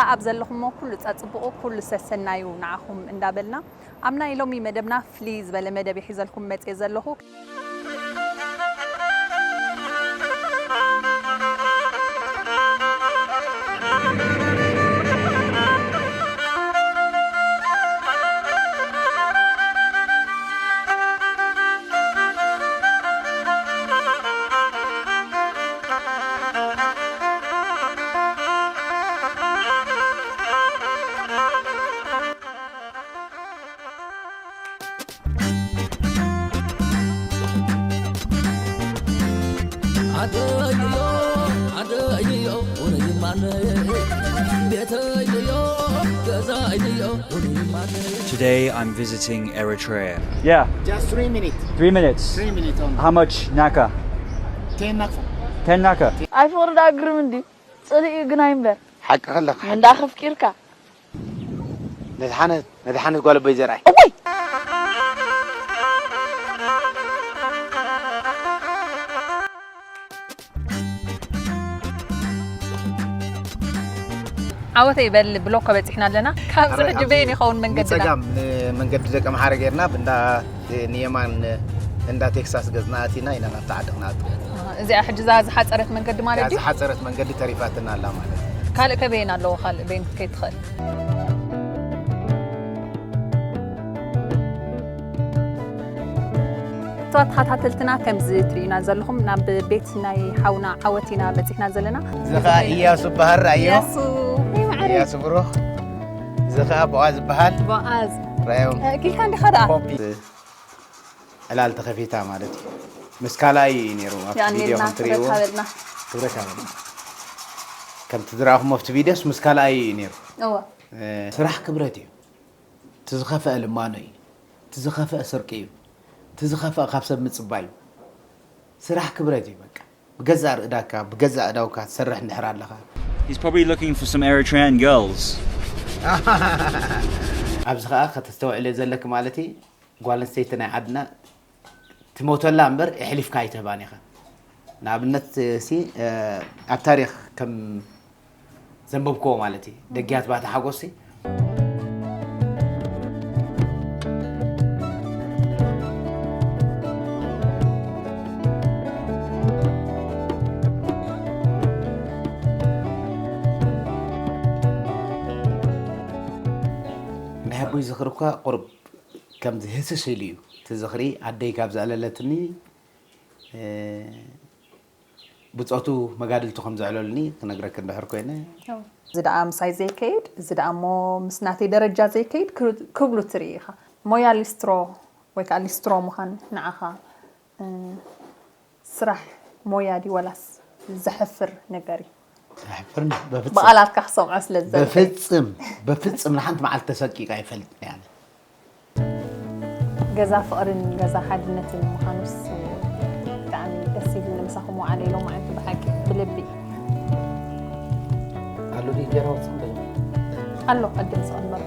ኣኣብ ዘለኹሞ ኩሉ ጸጽቡቑ፣ ኩሉ ሰሰናዩ ንዓኹም እንዳበልና፣ ኣብ ናይ ሎሚ መደብና ፍልይ ዝበለ መደብ ይሒዘልኩም መጽየ ዘለኹ። ዓደይዮ፣ ዓደይዮ፣ ውርይማነ። ቤተይዮ፣ ገዛይዮ፣ ውርይማነ። Today I'm visiting Eritrea. Yeah, Just three minutes. Three minutes. Three minutes only. How much naka? Ten naka. Ten naka. ኣይ ፍቕሪ ደኣ ግርም እንድዩ፣ ጽልኢ ግን ኣይንበር። ሓቂ ከለኻ ሓቂ። እንዳ ከፍቂርካ። ነድሓነት፣ ነድሓነት ጓል ኣቦይ ዘርኣይ። እወይ! ዓወተይ በል ብሎኮ በጺሕና ኣለና። ካብዚ ሕጂ በየን ይኸውን መንገድና? ንጸጋም፣ ንመንገዲ ደቂ ኣምሓረ ጌርና፣ ብእንዳ ንየማን እንዳ ቴክሳስ ገጽና ኣቲና ኢና ናብቲ ዓዲ ክንኣቱ። እዚኣ ሕጂ እዛ ዝሓጸረት መንገዲ ማለት እያ ድዩ? ዝሓጸረት መንገዲ ተሪፋትና ኣላ ማለት እዩ። ካልእ ከበየን ኣለዎ? ካልእ በየን ክትከይድ ትኽእል? እቶም ተኸታተልትና ከምዚ ትርእዩና ዘለኹም ናብ ቤት ናይ ሓውና ዓወት ኢና በጺሕና ዘለና። እዚ ኸኣ እያሱ በሃል፣ ራእዮ። እያሱ፣ ወይ ማዕረ። እያሱ ብሩኽ። እዚ ኸኣ ቦኣዝ ዝበሃል። ቦኣዝ። ራእዮም። እ፣ ኪልካ እንዲኻ ደኣ? ኮፒ። ዕላል ተኸፊታ ማለት እዩ። ምስ ካልኣይ እዩ ነይሩ ኣብቲ ቪድዮ የቐንየልና፣ ከምትርእይዎ። ክብረት ሃበልና። ክብረት ሃበልና። ከምቲ ዝረኣኹሞ ኣብቲ ቪድዮስ ምስ ካልኣይ እዩ ነይሩ። እወ። እ፣ ስራሕ ክብረት እዩ። እቲ ዝኸፍአ ልማኖ እዩ። እቲ ዝኸፍአ ስርቂ እዩ። እቲ ዝኸፍአ ካብ ሰብ ምጽባይ እዩ። ስራሕ ክብረት እዩ በቃ። ብገዛእ ርእዳካ፣ ብገዛእ እዳውካ ትሰርሕ እንድሕር ኣለኻ። He's probably looking for some Eritrean girls. ኣብዚ ኸኣ ከተስተውዕልዮ ዘለኪ ማለት እዩ፣ ጓል ኣንስተይቲ ናይ ዓድና ትሞተላ እምበር የሕሊፍካ ኣይትህባን ኢኻ። ንኣብነት፣ ሲ፣ እ፣ ኣብ ታሪኽ ከም ዘንበብክዎ ማለት እዩ። ደግያት ባታ ሓጎስ ሲ። ናይ ኣቦይ ዝኽሪ እኳ ቁሩብ ከምዚ ህስስ ኢሉ እዩ። እቲ ዝኽሪ ኣደይ ካብ ዘዕለለትኒ፣ እ፣ ብጾቱ መጋድልቱ ከም ዘዕለሉኒ ክነግረኪ እንድሕር ኮይነ። እዚ ደኣ ምሳይ ዘይከይድ፣ እዚ ደኣ እሞ ምስ ናተይ ደረጃ ዘይከይድ ክብ-፣ ክብሉ ትርኢ ኢኻ። ሞያ ሊስትሮ ወይ ከኣ ሊስትሮ ምዃን ንዓኻ፣ እ፣ ስራሕ ሞያ ድዩ ወላስ ዘሕፍር ነገር እዩ? ኣሕፍርኒ፣ በፍጽም። ብቓላትካ ክሰምዖ ስለ ዝደሊ። በፍጽም፣ በፍጽም ንሓንቲ መዓልቲ ተሰቂቀ ኣይፈልጥን እየ ኣነ። ገዛ ፍቕርን ገዛ ሓድነትን ምዃኑስ ብጣዕሚ ደስ ኢሉኒ። ምሳኹም ወዓለ ኢሎም ማለት ብሓቂ ብልቢ። ኣሎ ድዩ እንጀራ ወጽእ በይ? ኣሎ፣ ቅድም ዝቕበር።